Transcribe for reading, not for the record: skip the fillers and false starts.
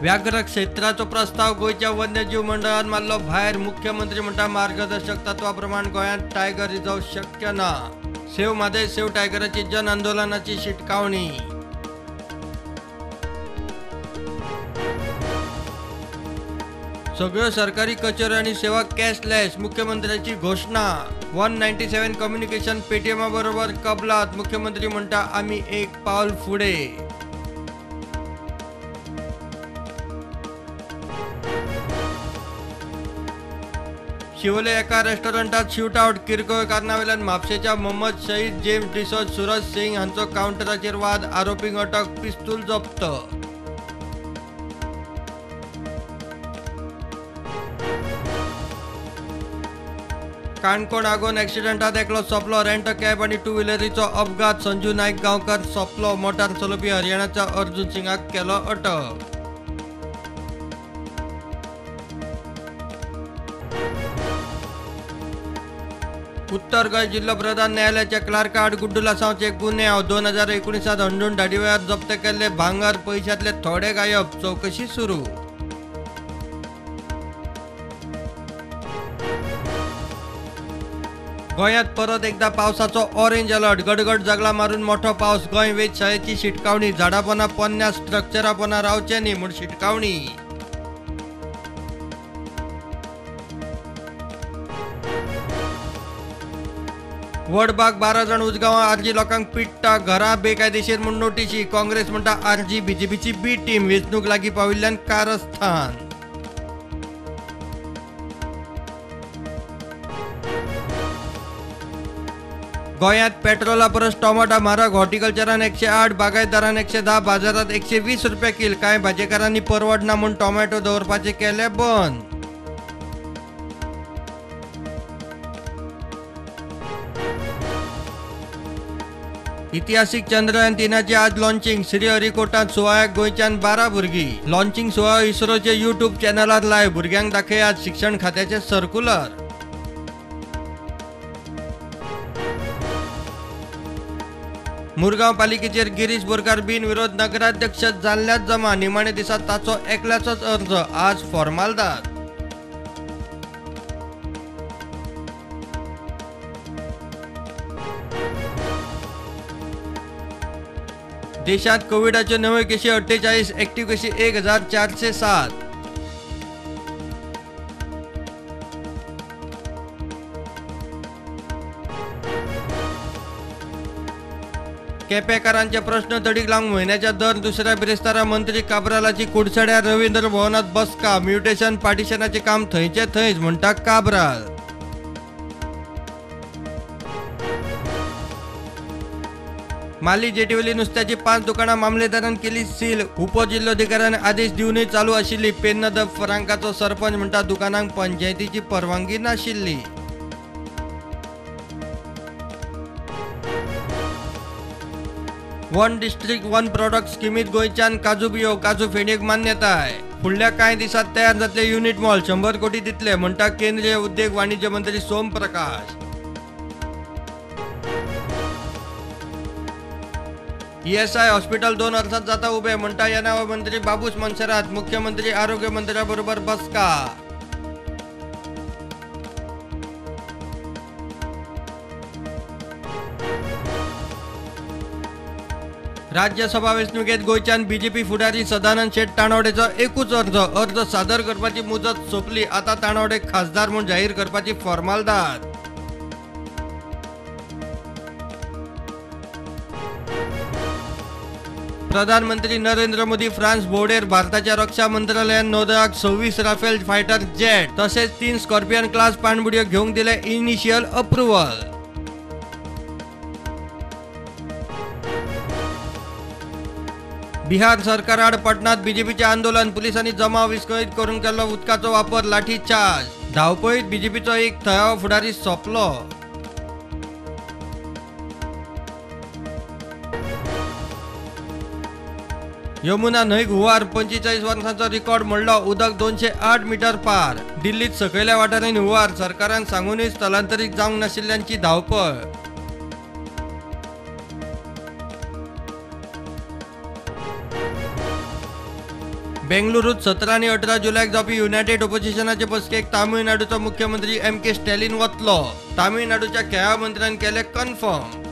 व्याघ्र क्षेत्राचो प्रस्ताव गोंयच्या वन्यजीव मंडळान मारलो भायर. मुख्यमंत्री म्हणटा मार्गदर्शक तत्वा प्रमाण गोंयांत टायगर रिझर्व शक्य ना. सेव्ह म्हादय सेव्ह टायगराची जन आंदोलनाची शिटकावणी. सगळ्यो सरकारी कचेऱ्यो आनी सेवा कॅशलेस, मुख्यमंत्र्याची घोशणा. 197 कम्युनिकेशन पेटीएमा बरोबर कबलात, मुख्यमंत्री म्हणटा आमी एक पावल फुडें. शिवोले एका रेस्टॉरंटात शूटआउट, किरकोळ कारणावेल्यान म्हापशेच्या मोहम्मद शहीद, जेम्स डिसोज, सुरज सिंग हांचो कावंटराचेर वाद, आरोपींक अटक, पिस्तूल जप्त. काणकोण आगोन एक्सिडंटात एकलो सोंपलो. रेंट कॅब आनी टू व्हिलरीचो अपघात, संजू नायक गांवकार सोंपलो. मोटार चलोवपी हरियाणाच्या अर्जुन सिंगाक केलो अटक. उत्तर गोंय जिल्लो प्रधान न्यायालयाच्या क्लार्का आड गुड्डुलासांवचे गुन्यांव. 2019 हणजूण धाडीवेळार जप्त केल्ले भांगर पयशांतले थोडे गायब, चवकशी सुरू. गोंयांत परत एकदा पावसाचो ऑरेंज अलर्ट. गडगड जगला मारून मोठो पावस. गोंय वेधशाळेची शिटकावणी. झाडापोना पोन्न्या स्ट्रक्चरापोना रावचे न्ही म्हूण शिटकावणी. वडबाग 12 जाण उजगांवां आरजी लोकांक पिडटा, घरां बेकायदेशीर म्हूण नोटिशी. काँग्रेस म्हणटा आरजी बीजेपीची बी टीम, वेंचणूक लागीं पाविल्ल्यान कारस्थान. गोंयांत पेट्रोला परस टोमाटा म्हारग. हॉर्टिकल्चरान 108, बागायतदारान 110, बाजारांत 120 रुपया कील. कांय भाजेकारांनी परवडना म्हूण टोमॅटो दवरपाचें केलें बंद. इतिहासीक चंद्रयान 3ची आज लॉन्चिंग. श्रीहरिकोटांत सुवाळ्याक गोंयच्यान 12 भुरगीं. लॉन्चिंग सुवाळो इस्रोचे यूट्यूब चॅनलार लायव्ह. भुरग्यांक दाखयात शिक्षण खात्याचें सर्कुलर. मुरगांव पालिकेचेर गिरीश बोरकार बिनविरोध नगराध्यक्ष जाल्ल्यात जमा. निमाणे दिसा ताचो एकल्याचोच अर्ज आज फॉर्मालदाद. देशात कोविडाच्यो नव्यो केशी 48, ऍक्टिव्ह केशी 1407. केपेकारांचे प्रश्न तडीक लावंक म्हयन्याच्या दर दुसऱ्या बिरेस्तारा मंत्री काब्रालाची कुडचड्यार रवींद्र भवनात बसका. म्युटेशन पार्टिशनाचें काम थंयचे थंयच म्हणटा काब्राल. माली जेटीवेली नुस्त्याची 5 दुकानां मामलेदारान केली सील. उपजिल्लोधिकाऱ्यान आदेश दिवनूय चालू आशिल्ली. पेन्ना the फ्रांकाचो सरपंच म्हणटा दुकानांक पंचायतीची परवानगी नाशिल्ली. वन डिस्ट्रिक्ट वन प्रॉडक्ट स्किमीत गोंयच्यान काजू बियो, काजू फेणयेक मान्यताय. फुडल्या कांय दिसांत तयार जातले युनिट मॉल, 100 कोटी दितले म्हणटा केंद्रीय उद्देग वाणिज्य मंत्री सोम प्रकाश. ईएसआय हॉस्पिटल 2 वर्सांत जाता उबे म्हणटा येणावळ मंत्री बाबूश मोन्सेरात. मुख्यमंत्री आरोग्य मंत्र्याबरोबर बसका. राज्यसभा वेंचणुकेत गोंयच्यान बीजेपी फुडारी सदानंद शेट ताणवडेचो एकूच अर्ज. अर्ज सादर करपाची मुजत सोंपली. आतां ताणवडे खासदार म्हूण जाहीर करपाची फॉर्मालदाद. प्रधानमंत्री नरेंद्र मोदी फ्रान्स भोंवडेर. भारताच्या रक्षा मंत्रालयान नौदळाक 26 राफेल फायटर जेट तशेंच 3 स्कॉर्पियन क्लास पाणबुडयो घेवंक दिले इनिशियल अप्रुव्हल. बिहार सरकाराआड पटनात बीजेपीचें आंदोलन. पुलिसांनी जमाव विस्कळीत करूंक केल्लो उदकाचो वापर, लाठीचार्ज. धांवपळीत बीजेपीचो एक थळावो फुडारी सोंपलो. यमुना न्हंयक हुंवार, 45 वर्सांचो रिकॉर्ड मोडलो. उदक 208 मीटर पार. दिल्लीत सकयल्या वाठारांनी हुंवार, सरकारान सांगूनय स्थलांतरीत जावंक नाशिल्ल्यांची धांवपळ. बेंगळुरूत 17 आनी 18 जुलयाक जावपी युनायटेड ओपोजिशनाचे बसकेक तामिळनाडूचो मुख्यमंत्री एम के स्टॅलिन वतलो. तामिळनाडूच्या खेळा मंत्र्यान केले कन्फर्म.